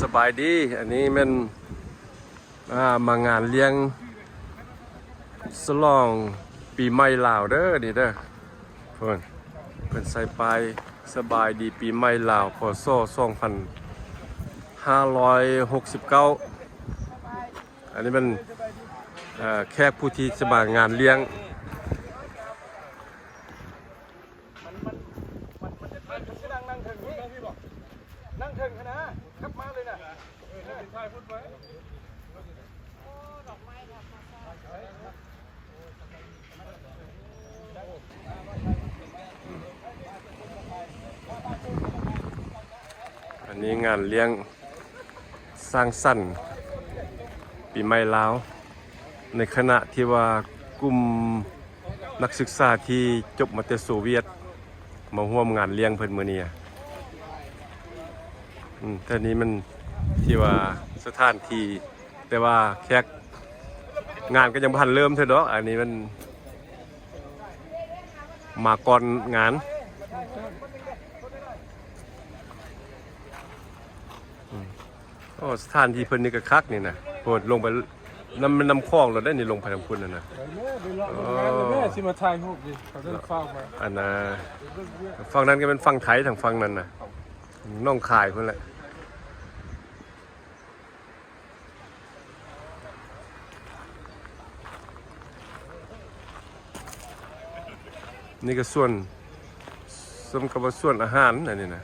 ສະບາຍດີ ອັນນີ້ແມ່ນ ອ່າ ມາງານລ້ຽງສະຫຼອງປີໃໝ່ລາວເດີ ນີ້ເດີ ເພິ່ນ ເພິ່ນໃສ່ປ້າຍ ສະບາຍດີປີໃໝ່ລາວ ພ.ສ. ສອງພັນຫ້າຮ້ອຍຫົກສິບເກົ້າ. ອັນນີ້ແມ່ນ ເອີ ແຂກຜູ້ທີ່ຈະມາງານລ້ຽງ. ມັນ ມັນ ມັນ ມັນຈະຖ່າຍ ມັນຊິນັ່ງ ນັ່ງເທິງນີ້ ນັ່ງເທິງຫັ້ນນະ ຂັບມາເລີຍນະ ເອີ ຖ່າຍພຸ້ນໄວ້. ອັນນີ້ງານລ້ຽງ ສ້າງສັນປີໃໝ່ລາວ ໃນຂະນະທີ່ວ່າກຸ່ມນັກສຶກສາທີ່ຈົບມາແຕ່ໂຊວຽດ ມາຮ່ວມງານລ້ຽງເພິ່ນມື້ນີ້. ອືມ ແຕ່ນີ້ມັນທີ່ວ່າສະຖານທີ່ ແຕ່ວ່າແຂກ ງານກໍຍັງບໍ່ທັນເລີ່ມເທື່ອດອກ ອັນນີ້ມັນມາກ່ອນງານ. ອືມ ໂອ້ ສະຖານທີ່ເພິ່ນນີ້ກໍຄັກນີ້ນະ ໂພດ ລົງໄປ ນ້ຳ ນ້ຳຂອງໂລດໄດ໋ນີ້ ລົງໄປທາງພຸ້ນຫັ້ນນະ. ໄປແມ່ ໄປເລາະ ໂອ້ ໂຮງງານແລ້ວແມ່ ຊິມາຖ່າຍຮູບນີ້ ເຂົາເອີ້ນຟ້າວມາ. ອັນນ່າ ຝັ່ງນັ້ນກໍແມ່ນຝັ່ງໄທ ທາງຝັ່ງນັ້ນນະ ໜອງຄາຍພຸ້ນແຫຼະ. ນີ້ກໍສ່ວນ ສົມກັບວ່າສ່ວນອາຫານ ອັນນີ້ນະ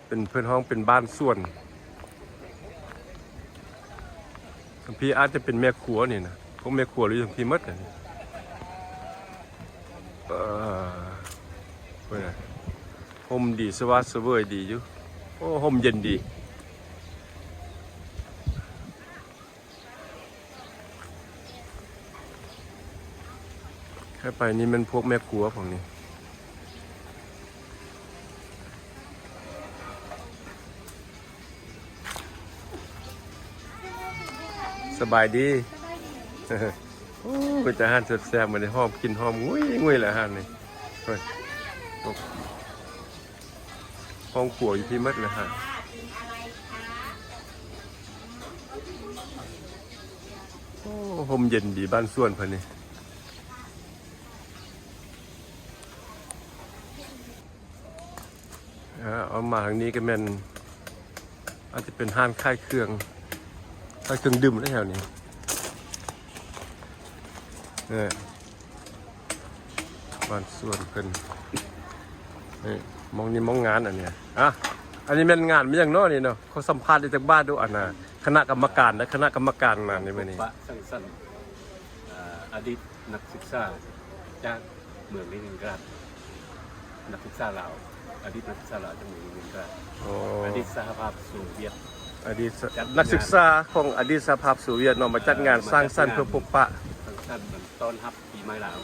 ເປັນ ເພິ່ນຮ້ອງເປັນບ້ານສວນ. ທາງພີ້ອາດຈະເປັນແມ່ຄົວນີ້ນະ ພວກແມ່ຄົວຢູ່ທາງພີ້ໝົດ. ເອີ ເພິ່ນນະ ຮົ່ມດີ ສະຫວາດສະເຫວີຍດີຢູ່. ໂອ້ ຮົ່ມເຢັນດີ. ໃຜໄປນີ້ແມ່ນພວກແມ່ຄົວພວກນີ້. ສະບາຍດີ. ໂອ້ ເປັນຕາອາຫານແຊບໆ ມື້ນີ້ ຫອມ ກິ່ນຫອມງຸ້ຍໆ ແລ້ວອາຫານນີ້. ເອີ ຫ້ອງຄົວຢູ່ພີ້ໝົດເລີຍຮະ. ໂອ້ ຮົ່ມເຢັນດີບ້ານສວນເພິ່ນນີ້. ອາ ເອົາມາທາງນີ້ກໍແມ່ນ ອາດຈະເປັນຮ້ານຂາຍເຄື່ອງ ຂາຍເຄື່ອງດື່ມແຖວນີ້. ເອີ ບ້ານສວນເພິ່ນ ນີ້ ໝ່ອງນີ້ໝ່ອງງານອັນນີ້. ອາ ອັນນີ້ແມ່ນງານແມ່ນຫຍັງເນາະນີ້ເນາະ? ຂໍສຳພາດໄດ້ຈັກບາດດູ ອັນນ່າ ຄະນະກຳມະການນະ ຄະນະກຳມະການນະ ນີ້ມື້ນີ້ ປະສັງສັນ ອາ ອະດີດນັກສຶກສາຈາກເມືອງເລນິນກຣາດ ນັກສຶກສາລາວ ອະດີດນັກສຶກສາລາວຈາກເມືອງເລນິນກຣາດ. ອໍ ອະດີດສະຫະພາບໂຊວຽດ ອະດີດສະ ຈັດງານ ນັກສຶກສາຂອງອະດີດສະຫະພາບໂຊວຽດເນາະ ມາຈັດງານ ເອີ ສ້າງສັນເພື່ອພົບປະ ສັງສັນ ຕ້ອນຮັບປີໃໝ່ລາວ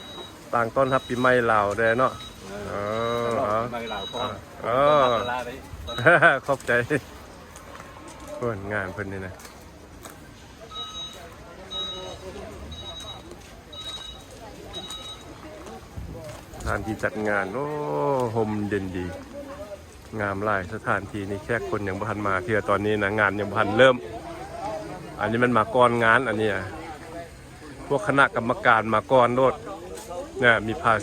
ຕ່າງຕ້ອນຮັບປີໃໝ່ລາວແດ່ເນາະ. ເອີ ເອີ ສະຫຼອງປີໃໝ່ລາວ ເພາະວ່າ ເອີ ຕ້ອນຮັບລາວເດ້. ຂອບໃຈ. ເພິ່ນ ງານເພິ່ນນີ້ນະ ສະຖານທີ່ຈັດງານ ໂອ້ ຮົ່ມເຢັນດີ ງາມຫຼາຍ. ສະຖານທີ່ນີ້ແຂກຄົນຍັງບໍ່ທັນມາເທື່ອ ຕອນນີ້ນະ ງານຍັງບໍ່ທັນເລີ່ມ. ອັນນີ້ມັນມາກ່ອນງານ ອັນນີ້ ພວກຄະນະກຳມະການມາກ່ອນໂລດນະ ມີພາ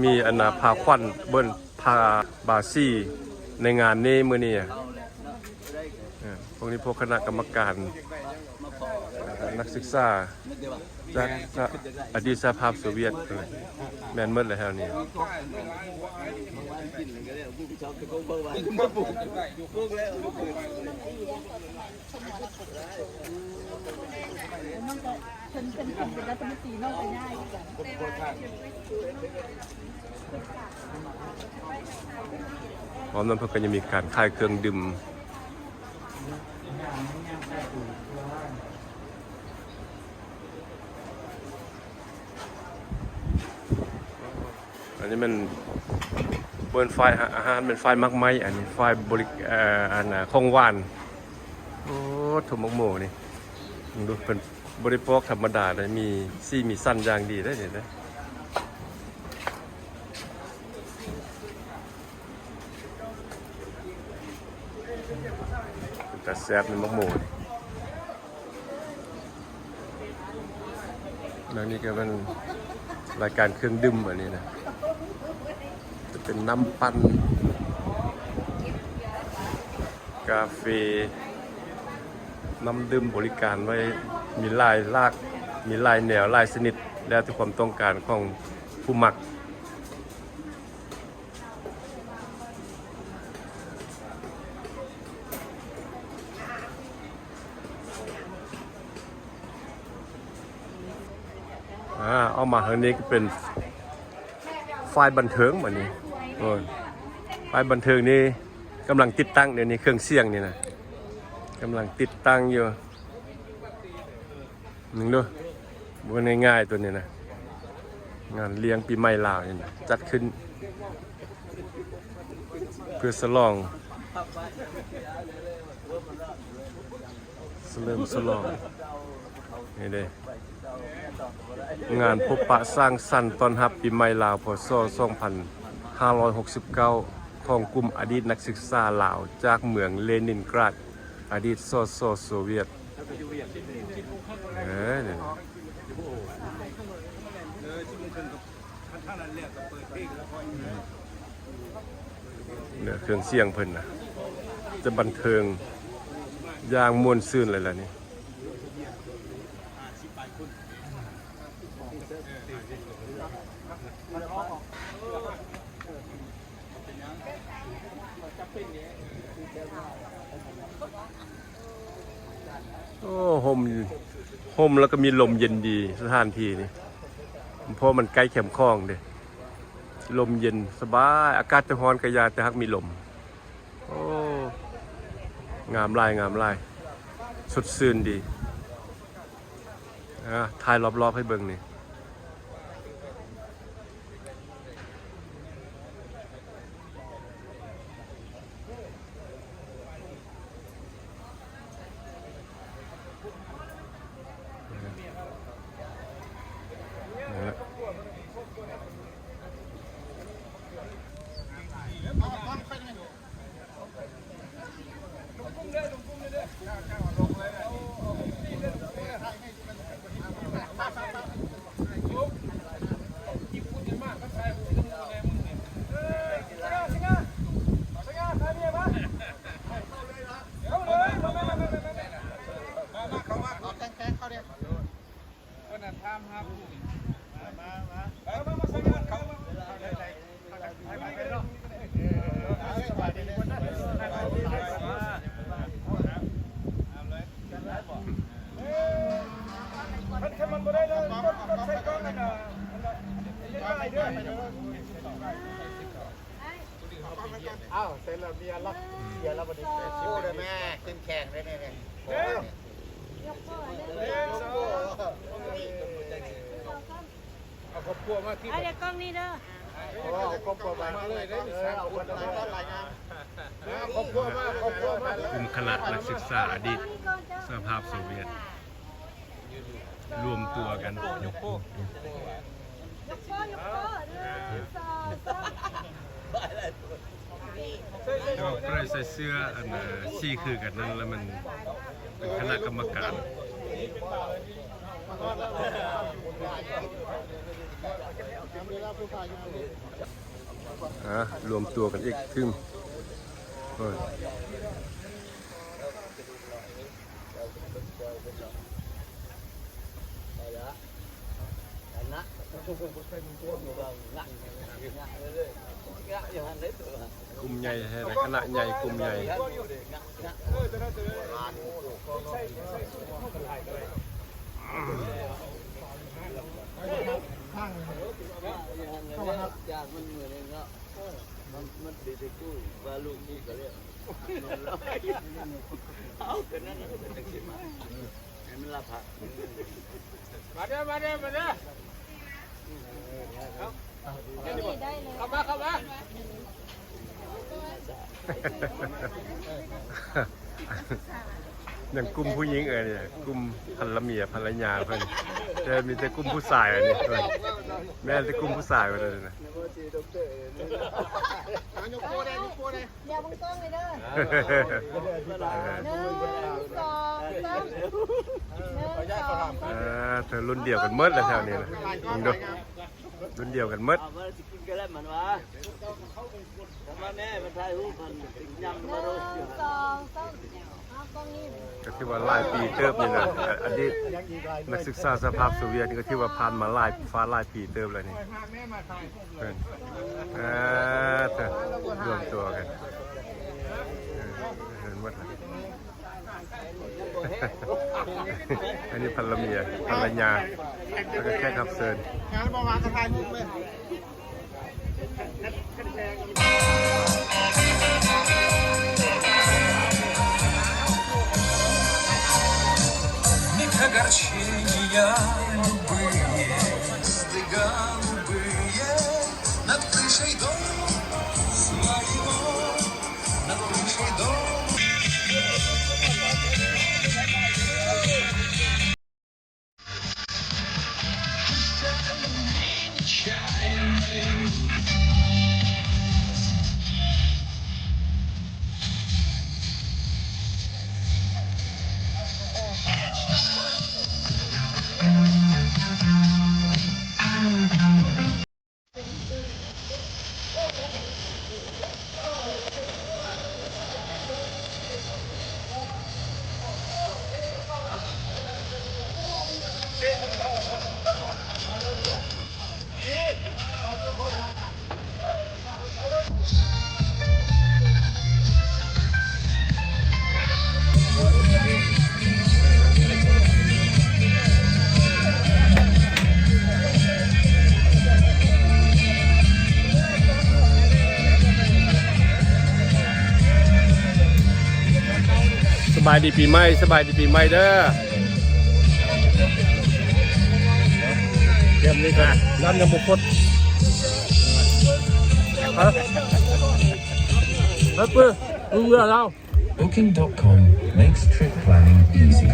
ມີອັນນ່າ ພາຂວັນ ເອີ້ນພາບາສີໃນງານນີ້ມື້ນີ້. ເອີ ພວກນີ້ພວກຄະນະກຳມະການ ເອີ ນັກສຶກສາຈາກສະ ອະດີດສະຫະພາບໂຊວຽດ ເອີ ແມ່ນໝົດແຫຼະແຖວນີ້. ພ້ອມນັ້ນເພິ່ນກໍຍັງມີການຂາຍເຄື່ອງດື່ມ. ອັນນີ້ແມ່ນ ບໍ່ແມ່ນຝ່າຍອາຫານ ແມ່ນຝ່າຍໝາກໄມ້ ອັນນີ້ຝ່າຍບໍລິ ເອີ ອັນນ່າ ຂອງຫວານ. ໂອ້ ຖົ່ວໝາກໂມນີ້ ເບິ່ງດູ ເພິ່ນບໍ່ໄດ້ປອກທຳມະດາເດ້ ມີສີມີສັນຢ່າງດີເດ້ນີ້ເດ້. ອັນ ເປັນຕາແຊບນີ້ ໝາກໂມນີ້. ແລ້ວນີ້ກໍເປັນລາຍການເຄື່ອງດື່ມ ອັນນີ້ນະ ຈະເປັນນ້ຳປັ່ນ ກາເຟ ນ້ຳດື່ມບໍລິການໄວ້ ມີຫຼາຍຫຼາກ ມີຫຼາຍແນວ ຫຼາຍຊະນິດ ແລ້ວແຕ່ຄວາມຕ້ອງການຂອງຜູ້ມັກ. ອາ ອອກມາທາງນີ້ກໍເປັນຝ່າຍບັນເທີງບັດນີ້. ໂອ້ຍ ຝ່າຍບັນເທີງນີ້ກຳລັງຕິດຕັ້ງ ດຽວນີ້ເຄື່ອງສຽງນີ້ນະ ກຳລັງຕິດຕັ້ງຢູ່. ເບິ່ງເດີ ບໍ່ແມ່ນງ່າຍໆ ຕົວນີ້ນະ. ງານລ້ຽງປີໃໝ່ລາວນີ້ນະ ຈັດຂຶ້ນເພື່ອສະຫຼອງ ສະເຫຼີມສະຫຼອງ ນີ້ເດ້ ງານພົບປະສ້າງສັນຕ້ອນຮັບປີໃໝ່ລາວ ພ.ສ. ສອງພັນຫ້າຮ້ອຍຫົກສິບເກົ້າ ຂອງກຸ່ມອະດີດນັກສຶກສາລາວຈາກເມືອງເລນິນກຣາດ ອະດີດ ສສ ໂຊວຽດ. ເອີ ນີ້ນະ ເຄື່ອງສຽງເພິ່ນນະ ຈະບັນເທີງຢ່າງມ່ວນຊື່ນເລີຍລະນີ້. ໂອ້ ຮົ່ມ ຮົ່ມແລ້ວກໍມີລົມເຢັນດີ ສະຖານທີ່ນີ້ ເພາະມັນໃກ້ແຄມຂອງເດ້ ລົມເຢັນສະບາຍ ອາກາດຈະຮ້ອນກໍຢ່າ ແຕ່ຫາກມີລົມ. ໂອ້ ງາມຫຼາຍ ງາມຫຼາຍ ສົດຊື່ນດີ. ອ່າ ຖ່າຍລອບໆໃຫ້ເບິ່ງນີ້. ອ້າວ ໃສ່ລະເບຍລັກເສຍລະບັດນີ້. ໂອ້ ແມ່ ເຂັ້ມແຂງເດ້ນີ້. ເອົາຄອບຄົວມາທີ່ ເອົາດຽວກ້ອງນີ້ເດີ. ເອົາຄອບຄົວມາເລີຍເດ້. ເອີ ເອົາຄົນມາຫຼາຍງານ. ເອົາຄອບຄົວມາ ເອົາຄອບຄົວມາ. ກຸ່ມຄະນະນັກສຶກສາອະດີດສະຫະພາບໂຊວຽດ ລວມຕົວກັນ ຍົກໂປ້ ຍົກໂປ້ ໜຶ່ງ ສອງ ສາມ. ແຕ່ວ່າຜູ້ໃດໃສ່ເສື້ອອັນ ເອີ ສີຄືກັນນັ້ນລະ ມັນເປັນຄະນະກຳມະການ. ອາ ລວມຕົວກັນອີກຕື່ມ. ໂອ້ຍ ກຸ່ມໃຫຍ່ແທ້ ຄະນະໃຫຍ່ ກຸ່ມໃຫຍ່. ມາເດີ ມາເດີ ມາເດີ. ເຂົ້າມາ ເຂົ້າມາ. ຍັງກຸ່ມຜູ້ຍິງເອີຍ ກຸ່ມພັນລະເມຍພັນລະຍາເພິ່ນ ແຕ່ມີແຕ່ກຸ່ມຜູ້ຊາຍອັນນີ້ເພິ່ນ. ແມ່ນແຕ່ກຸ່ມຜູ້ຊາຍວ່າຊັ້ນນະ. ຍົກໂປ້ໄດ້ ຍົກໂປ້ໄດ້. ຢ່າເບິ່ງກ້ອງເລີຍເດີ. ໜຶ່ງ ສອງ ສາມ. ໜຶ່ງ ສອງ ສາມ. ເອີ ເຖິງລຸ້ນດຽວກັນໝົດແລ້ວແຖວນີ້ນະ ເບິ່ງດູ. ລຸ້ນດຽວກັນໝົດ. ເອົາມາຊິກິນກະແລັບມັນວະ ເອົາມາແມ່ມາຖ່າຍຮູບມັນ ຫຶ່ງ ສອງ ສາມ. ເອົາກ້ອງນີ້ ກໍຖືວ່າຫຼາຍປີເຕີບນີ້ນະ ອະ ອະດີດນັກສຶກສາສະຫະພາບໂຊວຽດນີ້ ກໍຖືວ່າຜ່ານມາຫຼາຍຟ້າຫຼາຍປີເຕີບແລ້ວນີ້. ເອີ ເອີ ເຖິງລວມຕົວກັນ ເອີ ເຫັນໝົດລະ. ອັນນີ້ພັນລະເມຍ ພັນລະຍາ ແລ້ວກໍແຂກຮັບເຊີນ. ງານບໍ່ມາກໍຖ່າຍຮູບເລີຍ.ສະບາຍດີປີໃໝ່ ສະບາຍດີປີໃໝ່ເດີ. ຕຽມນີ້ກ່ອນ ນ້ຳຍັງບໍ່ຟົດ. ຮະ ເອີ ເປີດ ເຫຼືອລາວ. Booking dot com makes trip planning easy.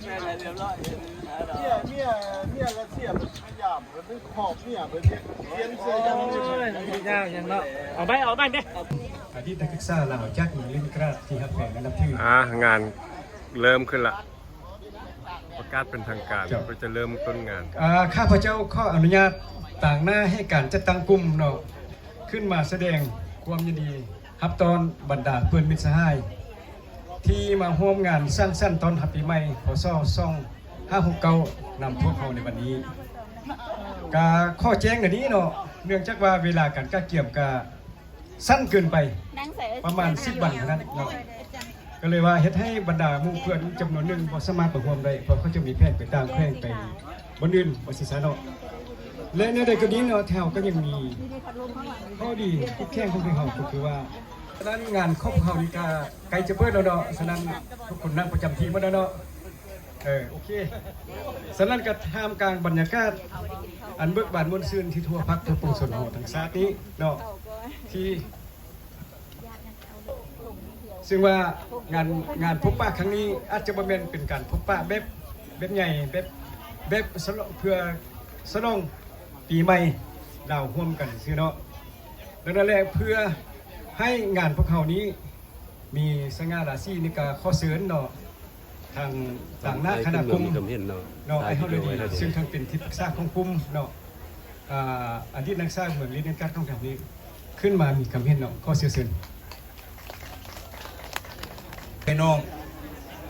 ເມຍ ເມຍ ເມຍລັດເຊຍ ພະຍາຍາມ ເພິ່ນໄດ້ຂອບເມຍ ເພິ່ນເຮັດຂຽນເສື້ອ ໂອ້ຍ ມັນຊິຍາກຫຍັງເນາະ. ເອົາໄປ ເອົາໄປເດ້. ອະດີດນັກສຶກສາລາວຈາກເມືອງເລນິນກຣາດທີ່ຮັກແພງ ແລະ ນັບຖື. ອ່າ ງານເລີ່ມຂຶ້ນລະ ປະກາດເປັນທາງການ ເຈົ້າ ເພື່ອຈະເລີ່ມຕົ້ນງານ. ອ່າ ຂ້າພະເຈົ້າຂໍອະນຸຍາດຕາງໜ້າໃຫ້ການຈັດຕັ້ງກຸ່ມເນາະ ຂຶ້ນມາສະແດງຄວາມຍິນດີ ຮັບຕ້ອນບັນດາເພື່ອນມິດສະຫາຍ ທີ່ມາຮ່ວມງານສັງສັນຕ້ອນຮັບປີໃໝ່ ພ.ສ. ສອງຫ້າຫົກເກົ້າ ນຳພວກເຮົາໃນວັນນີ້. ກະຂໍແຈ້ງອັນນີ້ເນາະ ເນື່ອງຈາກວ່າເວລາການກະກຽມກະສັ້ນເກີນໄປ ປະມານສິບວັນເທົ່ານັ້ນເນາະ ກະເລີຍວ່າເຮັດໃຫ້ບັນດາໝູ່ເພື່ອນຈຳນວນໜຶ່ງບໍ່ສາມາດມາຮ່ວມໄດ້ ເພາະເຂົາຈະມີແຜນໄປຕ່າງແຂວງ ໄປ ບ່ອນອື່ນວ່າຊັ້ນຊະເນາະ. ແລະ ແນວໃດກໍດີເນາະ ແຖວກໍຍັງມີຂໍ້ດີຈຸດແຂງຂອງພວກເຮົາ ກໍຄືວ່າ ສະນັ້ນງານຂອງພວກເຮົານີ້ກໍໃກ້ຈະເປີດແລ້ວເນາະ. ສະນັ້ນທຸກຄົນນັ່ງປະຈຳທີ່ໝົດແລ້ວເນາະ. ເອີ ໂອເຄ. ສະນັ້ນກໍທ່າມກາງບັນຍາກາດອັນເບີກບານມ່ວນຊື່ນທີ່ທົ່ວພັກທົ່ວປວງຊົນເຮົາທັງຊາດນີ້ເນາະ ທີ່ ຊຶ່ງວ່າງານ ງານພົບປະຄັ້ງນີ້ອາດຈະບໍ່ແມ່ນເປັນການພົບປະແບບ ແບບໃຫຍ່ ແບບ ແບບສະຫຼອງ ເພື່ອສະຫຼອງປີໃໝ່ລາວຮ່ວມກັນຊື່ເນາະ. ດັ່ງນັ້ນແຫຼະ ເພື່ອໃຫ້ງານພວກເຮົານີ້ມີສະຫງ່າລາສີ ນີ້ກໍຂໍເຊີນເນາະ ທາງ ທາງຄະນະກຸ່ມເນາະ ອ້າຍເຮົາລະດີ ຊຶ່ງທັງເປັນທີ່ປຶກສາຂອງກຸ່ມເນາະ ອາ ອະດີດນັກສຶກສາເມືອງເລນິນກຣາດຂອງເຮົານີ້ ຂຶ້ນມາມີຄຳເຫັນເນາະ. ຂໍເຊີນ ພີ່ນ້ອງ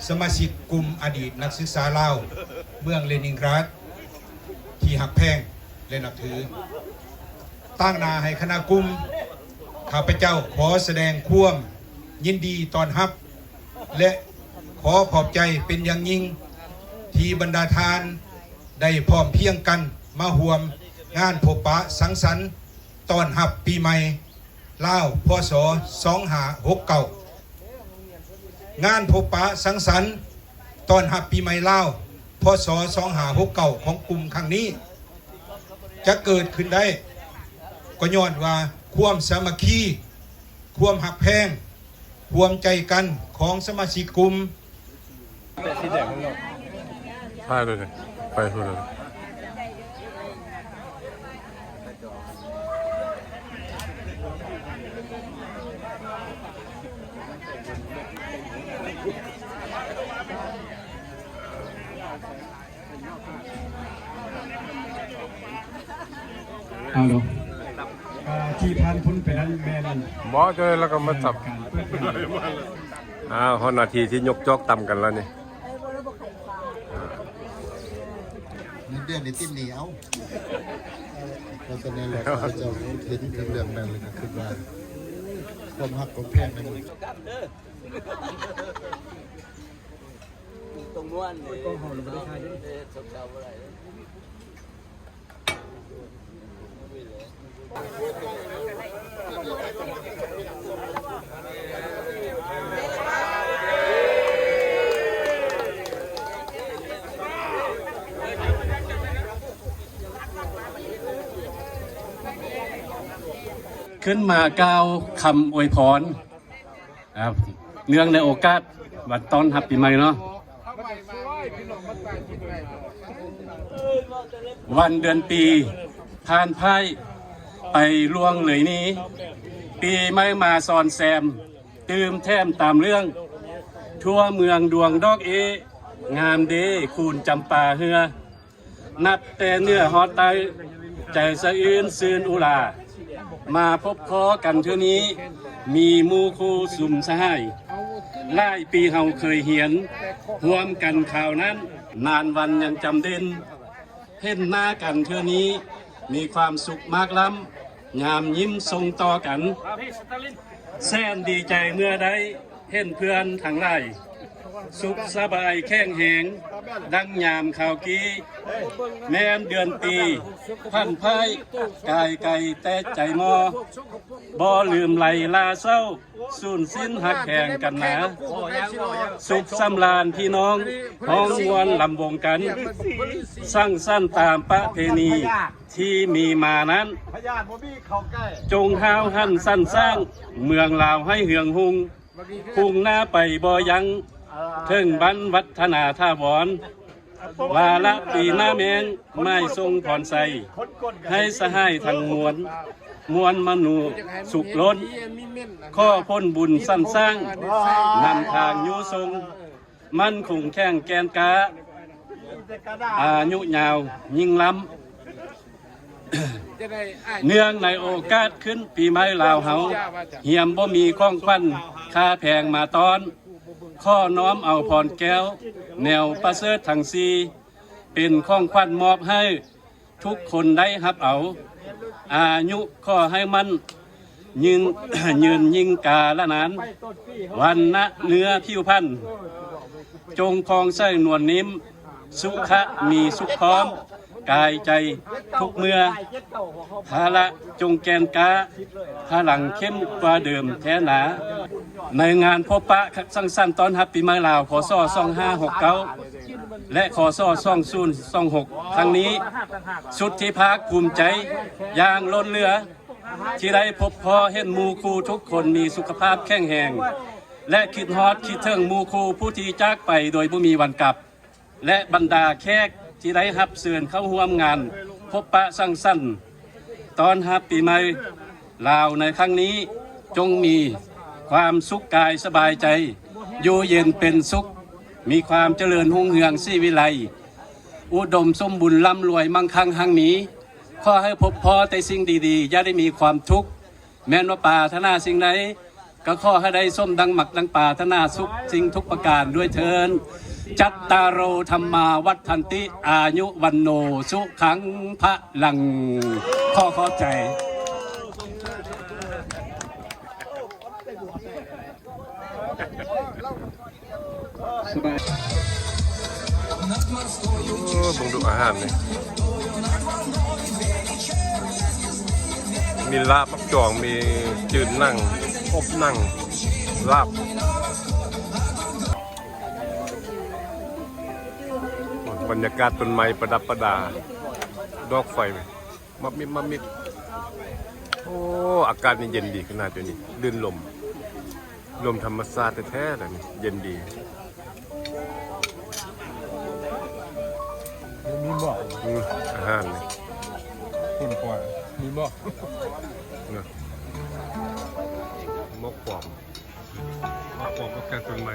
ສະມາຊິກກຸ່ມອະດີດນັກສຶກສາລາວເມືອງເລນິນກຣາດທີ່ຮັກແພງ ແລະ ນັບຖື. ຕາງໜ້າໃຫ້ຄະນະກຸ່ມ ຂ້າພະເຈົ້າຂໍສະແດງຄວາມຍິນດີຕ້ອນຮັບ ແລະ ຂໍຂອບໃຈເປັນຢ່າງຍິ່ງ ທີ່ບັນດາທ່ານໄດ້ພ້ອມພຽງກັນມາຮ່ວມງານພົບປະສັງສັນຕ້ອນຮັບປີໃໝ່ລາວ ພ.ສ. ສອງຫ້າຫົກເກົ້າ. ງານພົບປະສັງສັນຕ້ອນຮັບປີໃໝ່ລາວ ພ.ສ. ສອງຫ້າຫົກເກົ້າ ຂອງກຸ່ມຄັ້ງນີ້ ຈະເກີດຂຶ້ນໄດ້ ກໍຍ້ອນວ່າຄວາມສາມັກຄີ, ຄວາມຮັກແພງ, ຮ່ວມໃຈກັນຂອງສະມາຊິກກຸ່ມ. ໄປເລີຍ ໄປພຸ້ນເລີຍ. ເອົາເນາະ ທີ່ຜ່ານພົ້ນໄປນັ້ນແມ່ນ ບໍ່ ເຈົ້າ ແລ້ວກໍມາຈັບ ການເປີດງານ. ອ້າວ ຮອດນາທີທີ່ຍົກຈອກຕຳກັນແລ້ວນີ້. ເງິນເດືອນນີ້ຕິດໜີ້ເອົາ. ເພາະສະນັ້ນແລ້ວ ຂ້າພະເຈົ້າເຫັນເຖິງເລື່ອງນັ້ນ ແລ້ວກໍຄິດວ່າ ຄວາມຮັກຄວາມແພງໃນມື້ ຕ້ອງມ່ວນເດ້ ເຮົາບໍ່ໄດ້ຖ່າຍເດ້. ຂຶ້ນມາກ່າວຄຳອວຍພອນ ອ່າ ເນື່ອງໃນໂອກາດວັນຕ້ອນຮັບປີໃໝ່ເນາະ. ວັນເດືອນປີຜ່ານຜ່າຍໄປລ່ວງເລີຍນີ້, ປີໃໝ່ມາຊ້ອນແຊມ, ຕື່ມແຖມຕາມເລື່ອງ, ທົ່ວເມືອງດວງດອກເອ, ງາມເດຄູນຈຳປາເຮືອ. ນັບແຕ່ເໜືອຮອດໃຕ້, ໃຈສະອື່ນຊື່ນອຸລາ, ມາພົບພໍ້ກັນເທື່ອນີ້, ມີໝູ່ຄູ່ຊຸມສະຫາຍ, ຫຼາຍປີເຮົາເຄີຍຮຽນຮ່ວມກັນຄາວນັ້ນ, ນານວັນຍັງຈຳເດັ່ນ, ເຫັນໜ້າກັນເທື່ອນີ້, ມີຄວາມສຸກມາກລ້ຳ, ຍາມຍິ້ມສົ່ງຕໍ່ກັນ, ແສນດີໃຈເມື່ອໄດ້ ເຫັນເພື່ອນທັງຫຼາຍ ສຸກສະບາຍແຂງແຮງ ດັ່ງຍາມຄາວກີ້. ແມ່ນເດືອນປີ ຜັນພາຍ ກາຍໄກແຕ່ໃຈໝໍ່, ບໍ່ລືມໄລ່ລ່າເສົ້າ ສູນສິ້ນຮັກແພງກັນນາ. ສຸກສຳລານພີ່ນ້ອງ ຮ້ອງມ່ວນລຳວົງກັນ, ສັງສັນຕາມປະເພນີທີ່ມີມານັ້ນ, ຈົ່ງຫ້າວຫັນສັນສ້າງ ເມືອງລາວໃຫ້ເຮືອງຮຸ່ງ, ພຸ່ງໜ້າໄປບໍ່ຢັ້ງ ເຖິງບັ້ນວັດທະນາຖາວອນ. ວາລະປີໜ້າແມ່ງ ໝາຍສົ່ງພອນໄຊ ໃຫ້ສະຫາຍທັງມວນ, ມວນມະນູສຸກລົ້ນ, ຂໍຜົນບຸນສັນສ້າງ ນຳທາງຍູ້ສົ່ງ, ໝັ້ນຄົງແຂງແກ່ນກ້າ, ອາຍຸຍາວຍິ່ງລ້ຳ. ເນື່ອງໃນໂອກາດຂຶ້ນປີໃໝ່ລາວເຮົາ, ຮຽມບໍ່ມີຂອງຂວັນຄ່າແພງມາຕ້ອນ, ຂໍນ້ອມເອົາພອນແກ້ວ ແນວປະເສີດທັງສີ່ ເປັນຂອງຂວັນມອບໃຫ້, ທຸກຄົນໄດ້ຮັບເອົາ, ອາຍຸຂໍໃຫ້ໝັ້ນຍືນ, ຍືນຍິ່ງກາລະນານ, ວັນນະເນື້ອຜິວພັນ ຈົ່ງຜ່ອງໃສນວນນິ້ມ, ສຸຂະມີສຸກພ້ອມ, ກາຍໃຈທຸກເມື່ອ, ພາລະຈົ່ງແກ່ນກ້າ, ພະລັງເຂັ້ມກວ່າເດີມແທ້ໜາ. ໃນງານພົບປະສັງສັນຕ້ອນຮັບປີໃໝ່ລາວ ພ.ສ. ສອງຫ້າຫົກເກົ້າ ແລະ ພ.ສ. ສອງສູນສອງຫົກ ຄັ້ງນີ້, ສຸດທີ່ພາກພູມໃຈຢ່າງລົ້ນເຫຼືອ ທີ່ໄດ້ພົບພໍ້ເຫັນໝູ່ຄູ່ທຸກຄົນມີສຸຂະພາບແຂງແຮງ ແລະ ຄິດຮອດຄິດເຖິງໝູ່ຄູ່ຜູ້ທີ່ຈາກໄປໂດຍບໍ່ມີວັນກັບ ແລະ ບັນດາແຂກທີ່ໄດ້ຮັບເຊີນເຂົ້າຮ່ວມງານພົບປະສັງສັນ ຕ້ອນຮັບປີໃໝ່ລາວໃນຄັ້ງນີ້, ຈົ່ງມີຄວາມສຸກກາຍສະບາຍໃຈ, ຢູ່ເຢັນເປັນສຸກ, ມີຄວາມຈະເລີນຮຸ່ງເຮືອງສີວິໄລ, ອຸດົມສົມບູນ, ລ່ຳລວຍ, ມັ່ງຄັ່ງຮັ່ງມີ. ຂໍໃຫ້ພົບພໍ້ແຕ່ສິ່ງດີໆ, ຢ່າໄດ້ມີຄວາມທຸກ. ແມ່ນວ່າປາຖະໜາສິ່ງໃດ, ກໍຂໍໃຫ້ໄດ້ສົມດັ່ງມັກດັ່ງປາຖະໜາທຸກສິ່ງທຸກປະການດ້ວຍເທີ້ນ. ຈັດຕາໂຣ ທຳມາ ວັດທັນຕິ ອາຍຸ ວັນໂນ ສຸຂັງ ພະລັງ. ຂໍຂອບໃຈ. ສະບາຍ. ໂອ້ ເບິ່ງດູອາຫານນີ້ ມີລາບ ປັກຈອງ ມີຈືນໜັງ ອົບໜັງ ລາບ. ບັນຍາກາດຕົ້ນໄມ້ປະດັບປະດາ ດອກໄຟ ມັບມິບ ມັບມິບ. ໂອ້ ອາກາດນີ້ເຢັນດີຂະໜາດ ດຽວນີ້ ລື່ນລົມ ລົມທຳມະຊາດແທ້ໆ ແລ້ວນີ້ ເຢັນດີ. ມີບໍ່? ອືມ ອາຫານນີ້ ຄົນກວ່າ ມີບໍ່? ນະ ໝໍກຄວາມ ໝໍກຄວາມ ໝໍກແກງຕົ້ນໄມ້.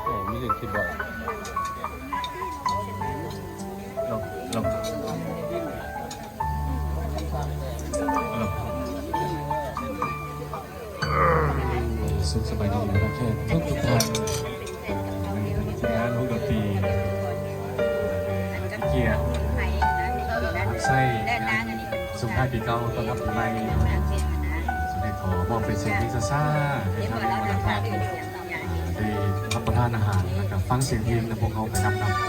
ໂອ້ ມີເລື່ອງຄິດບໍ່? ລອງ ລອງ ລອງ. ສຸກສະບາຍດີ ແຂກທຸກໆທ່ານ ໃນທີມງານວົງດົນຕີ ເປັນກຽດຮັບໃຊ້ງານສົ່ງທ້າຍປີເກົ່າ ຕ້ອນຮັບປີໃໝ່. ຈຶ່ງໄດ້ຂໍມອບເປັນສຽງເພງຊ້າໆ ໃຫ້ທາງບັນດາທ່ານ ໄດ້ຮັບປະທານອາຫານ ແລ້ວກໍຟັງສຽງເພງນຳພວກເຮົາໄປນຳເນາະ.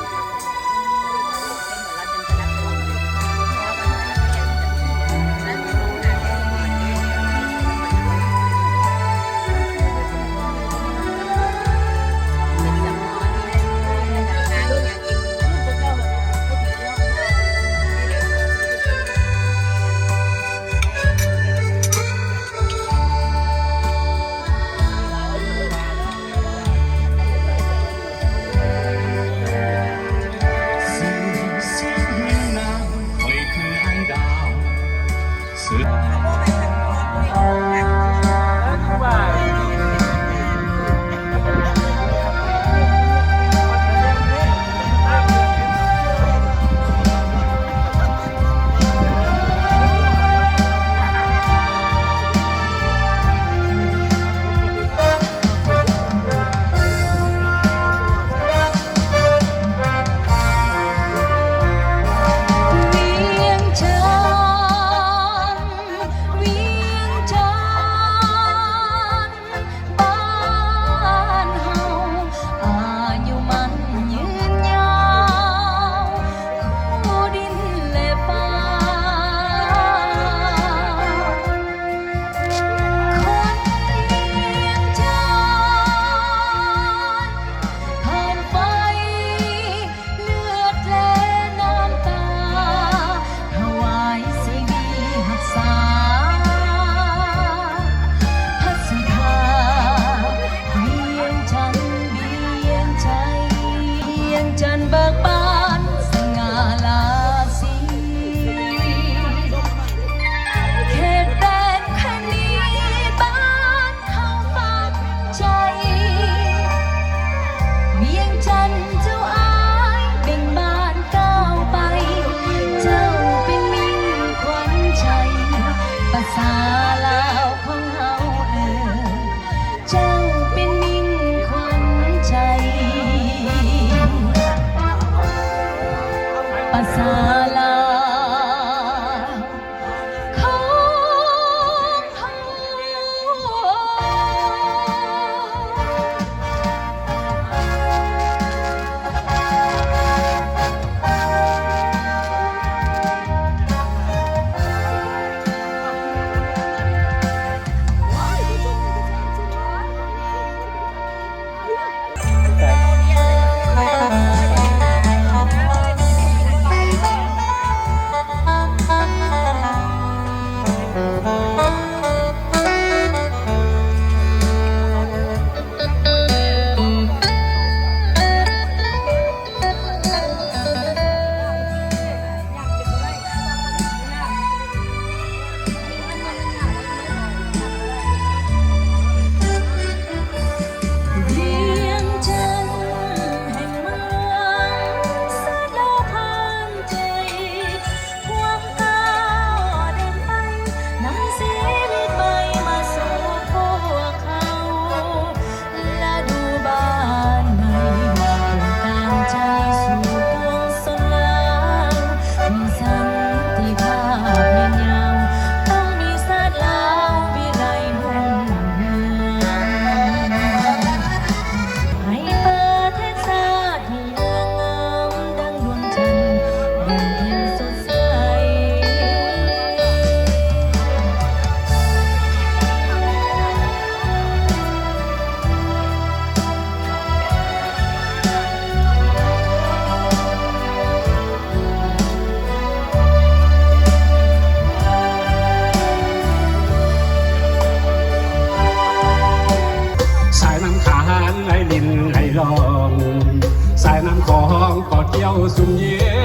ຊຸ່ມເຢັ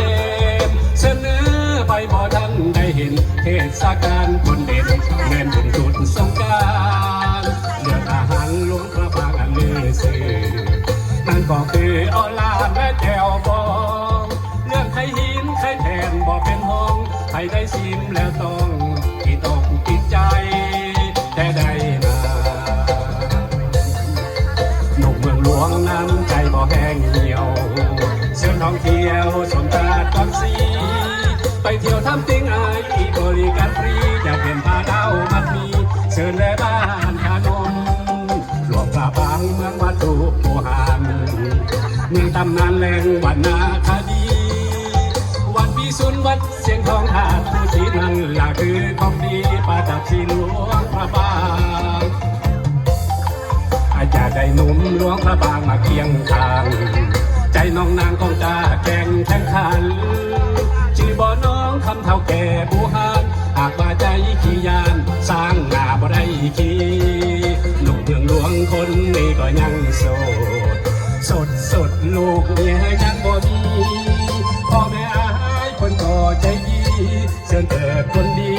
ນ ເຊີນເນີໄປບໍ່ທັນໄດ້ເຫັນ ເທດສະການບຸນເດັ່ນ ແມ່ນບຸນຈຸດສົງການ ເລື່ອງອາຫານຫຼວງພະບາງອັນລືຊື່ ນັ້ນກໍຄືເອົາລາບ ແລະ ແຈ່ວບອງ ເລື່ອງໄຂ່ຫີນໄຂ່ແຜ່ນບໍ່ເປັນຮ່ອງ ໃຜໄດ້ຊີມແລ້ວຕ້ອງຕິດອົກຕິດໃຈແຕ່ໃດນາ. ນົກເມືອງຫຼວງນ້ຳໃຈບໍ່ແຫ້ງຫ່ຽວ ເຊີນທ່ອງທ່ຽວຊົມຕາດກອງສີ ໄປທ່ຽວຖ້ຳຕິງອາຍ ບໍລິການຟຣີ ຈະເປັນພາດາວມັດໝີ ເຊີນແລະບ້ານທານົມ ຫຼວງພະບາງເມືອງວັດຖຸບູຮານ ເມືອງຕຳນານແຫຼ່ງວັນນະຄະດີ ວັດວິສຸນ ວັດ ສຽງທອງທາດພູສີ ນັ້ນລະຄືຂອງດີປະດັບສີຫຼວງພະບາງ ອາດຢາກໄດ້ໜຸ່ມຫຼວງພະບາງມາຄຽງຂ້າງ ໃຈນ້ອງນາງຂອງຕາແກ່ງແຂ່ງຂັນ ຈື່ບໍ່ນ້ອງຄຳເຖົ້າແກ່ບູຮານ ຫາກວ່າໃຈຂີ້ຢ້ານ ສ້າງໜ້າບໍ່ໄດ້ຂີ້ ໜຸ່ມເມືອງຫຼວງຄົນນີ້ກໍຍັງໂສດ ສົດໆ ລູກເມຍຍັງບໍ່ມີ ພໍ່ແມ່ອ້າຍເພິ່ນກໍໃຈດີ ເຊີນເກີດຄົນດີ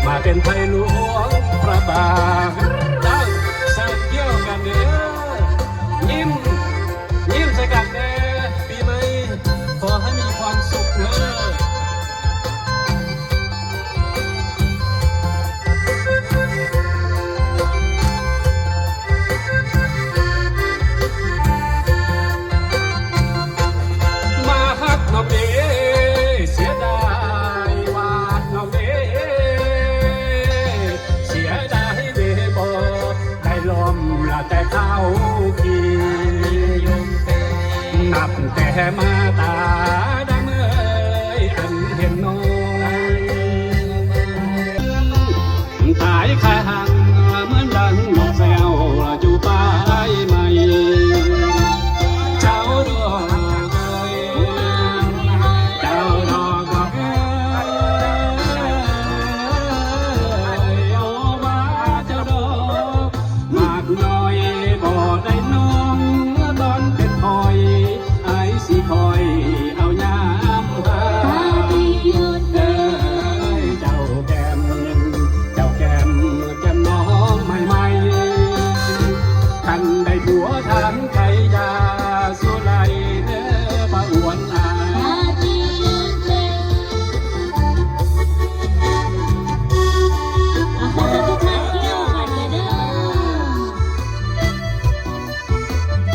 ມາເປັນໄພຫຼວງພະບາງ ໄດ້ ເຊີນກ້ຽວກັນເດີ ຍິ້ມ ຍິ້ມໃສ່ກັນແດ່ ປີໃໝ່ ຂໍໃຫ້ມີຄວາມສຸກເດີ. ມາຮັກນ້ອງເດ ເສຍດາຍວາດນ້ອງເດ ເສຍດາຍເດ ບໍ່ໄດ້ລົມລະແຕ່ເຂົ້າກີ ນັບແຕ່ມາຕາດຳເອີຍ ອັນເຫັນນ້ອງ ຕາຍຄາຫັງເໝືອນດັ່ງນົກແຊວຢູ່ປາຍໄມ້ ເຈົ້າດອກເອີຍ ເຈົ້າດອກ ດອກເອີຍ ໂອ ວ່າເຈົ້າດອກ ໝາກນ້ອຍບໍ່ໄດ້ນ້ອງ ຕອນເປັນຂ້ອຍ ອ້າຍຊິຄອຍເອົາຍາມຫາ ເອີຍ ເຈົ້າແກ້ມ ເຈົ້າແກ້ມ ແກ້ມນ້ອງໃໝ່ໆ ຄັນໄດ້ຜົວທາງໄກ ຢ່າສູ່ໄລ່ເດີ ປະອວນອາຍ.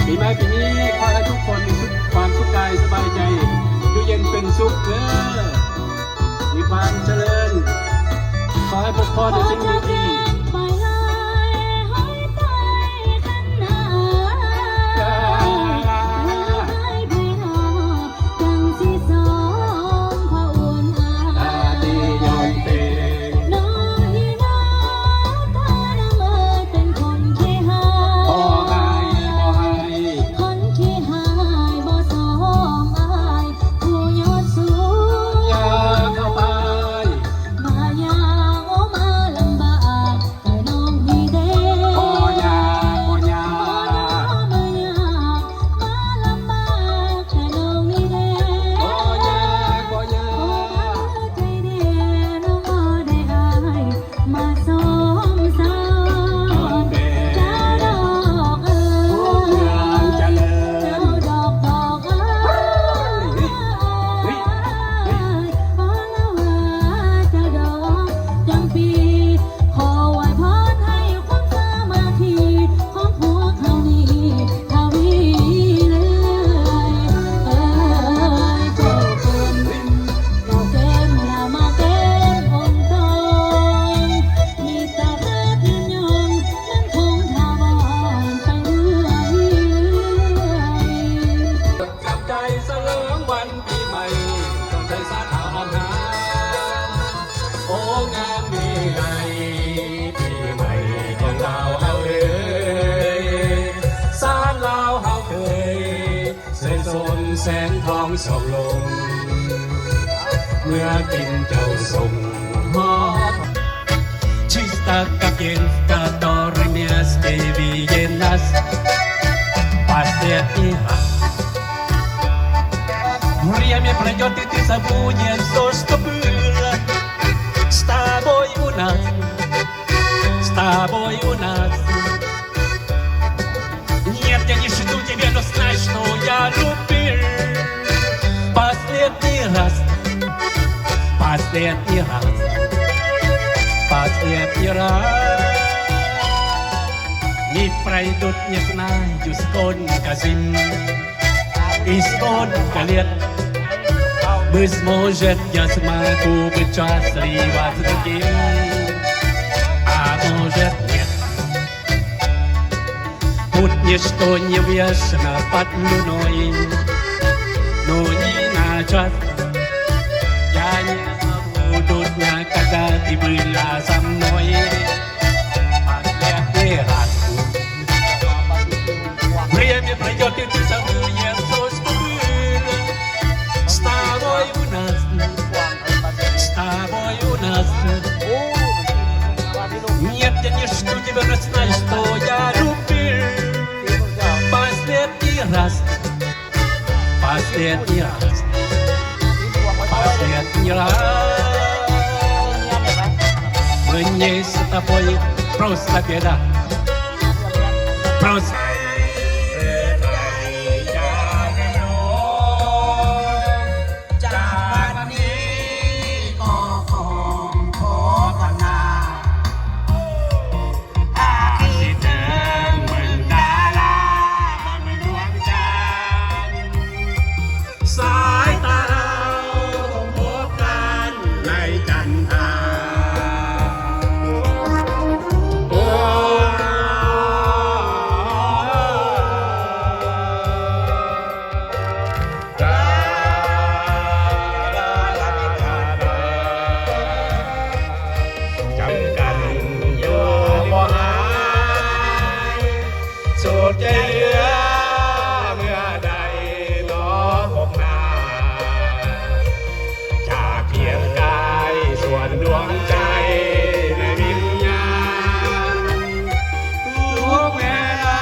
ປີໃໝ່ປີນີ້ ຂໍໃຫ້ທຸກຄົນມີສຸກ ຄວາມສຸກກາຍສະບາຍໃຈ ຢູ່ເຢັນເປັນສຸກເດີ ມີຄວາມຈະເລີນ ຂໍໃຫ້ພົບພໍ້ແຕ່ສິ່ງດີໆ. Пройдёт и ты, забудешь всё, что было. С тобой у нас, с тобой у нас. Нет, я не жду тебя, но знай, что я любил. Последний раз, последний раз, последний раз. Не пройдёт, не знаю, сколько зим и сколько лет. Быть может, я смогу быть счастлива с другим, а может, нет. Путь ничто не вечно под луной, но ни на час я не забуду дня, когда ты была со мной последний раз. Время пройдёт, и ты забудешь всё, что было. С тобой у нас, с тобой у нас. Нет, я не жду тебя, но знай, что я любил. Последний раз, последний раз, последний раз. Мы не с тобой, просто беда. Просто. ຈາກບັດນີ້ກໍຂໍຂໍກັນນາ ອາທິດເຖິງເມືອງກາລາ ເມືອງດວງຈັນ ສາຍຕາເຮົາພົບກັນໃນຈັນທາ ໂອ້. ຈຳກັນຢູ່ບໍ່ຫາຍ ສຸດໃຈເຫຼືອເມື່ອໃດໜໍພົບໜ້າ ຈາກພຽງກາຍສ່ວນດວງໃຈໃນວິນຍານ ທຸກເວລາ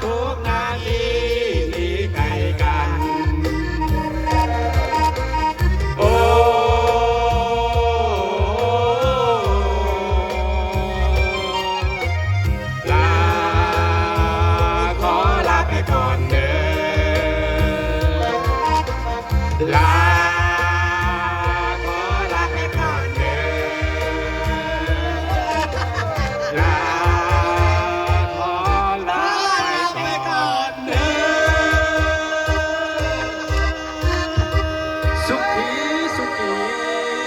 ທຸກນາທີທີ່ໃກ້ກັນ ໂອ້ ລາ ຂໍລາໄປກ່ອນເດີ ລາ